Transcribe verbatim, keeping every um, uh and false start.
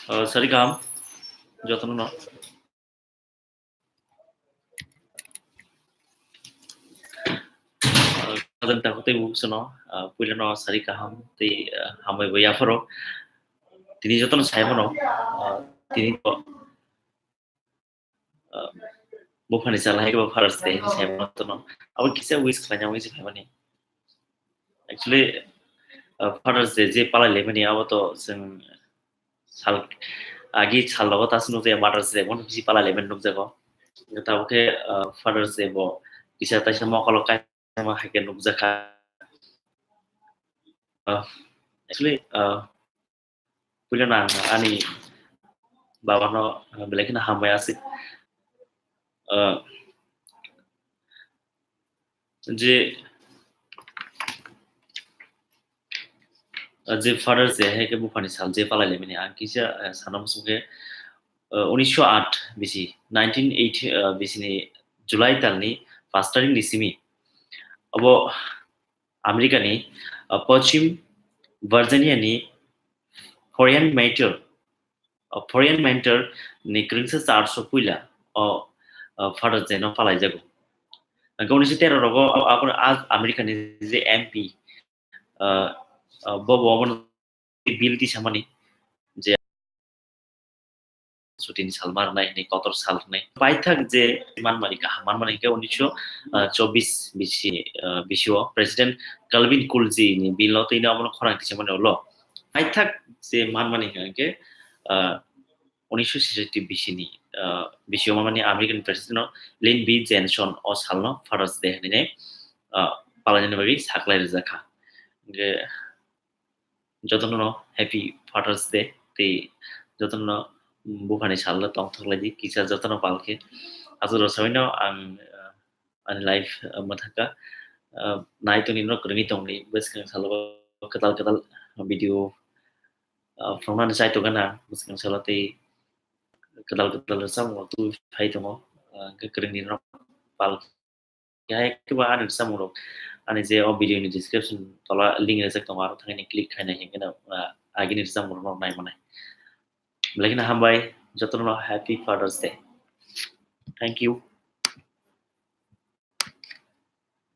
Uh, sari kaham, jotono no. Uh, kadang takut tei buksono, uh, puila no sari kaham tei, uh, hambai bo yapharo. Tini jotono sai mano, uh, tini to, uh, buphani sal hai khe bo Father's Day hinwi sai mano jotono. Abo kisa wish khlaina wngwi se phaimani. Actually, uh, Father's Day je palai laimani abo to chwng sal, agi sal logo ta swngo je Mother's Day bono bisi palai laimani nukjago. Tabuk khe, uh, Father's Day bo kisa taisa mokolo kaisa ma hai khe nukjakha. Uh, actually, uh, puila no ang ani baba no, uh, belai kheno hambai aswk. Uh, je, uh, je Father's Day hai khe buphani sal je palai laimani ang kisa, uh, sana muchung khe, uh, unisho aat bisi, nineteen eighty, uh, bisi ni July tal ni paanch tarik ni simi. Abo America ni, uh, Pochim Virginia ni Foreign Mentor, uh, Foreign Mentor ni kwrwngsa church o puila o, uh, Father's Day no palai jago. Hwnkhe unisho tero rogo abo, abo, a America ni je M P, uh, uh, bo, bo obono bill tisamani je chuti ni sal ma rwnai hinwi kotor sal rwnai. Paithak je manmani kaham manmani hinkhe unisho chobbish bisi, uh, bisio President Calvin Coolidge ni bill o twi abono khorang tisamani ulo. Paithak je manmani hinkhe, uh, unisho sesati bisi ni, uh, bisio manmani American President no Lyndon B Johnson o salno Father's Day hinwi, uh, palainani bagwi saklai rijak kha. Hinkhe jotono no Happy Father's Day tei jotono no buphani sal no tongthok lai di kisa jotono pal khe. Aswk rw sawi no ang, uh, ani life, uh, mwthangkha, uh, nai tongni no kwrwngwi tongdi bwskang salo kwtal kwtal video, uh, phunuknani chai tongkha na bwskang salo tei kwtal kwtal rwchapmung rok tubui phai tongo, uh, hwnkhe kwrwngni no pal Khe hai khe bo ani rwchapmung rok ani je o video ni description tola link rijak tongo, aro thangwi click khaina hinkhe no, ah, agini rwchapmung rok no nai manai. Belai kheno hambai, jotono no Happy Father's Day. Thank you.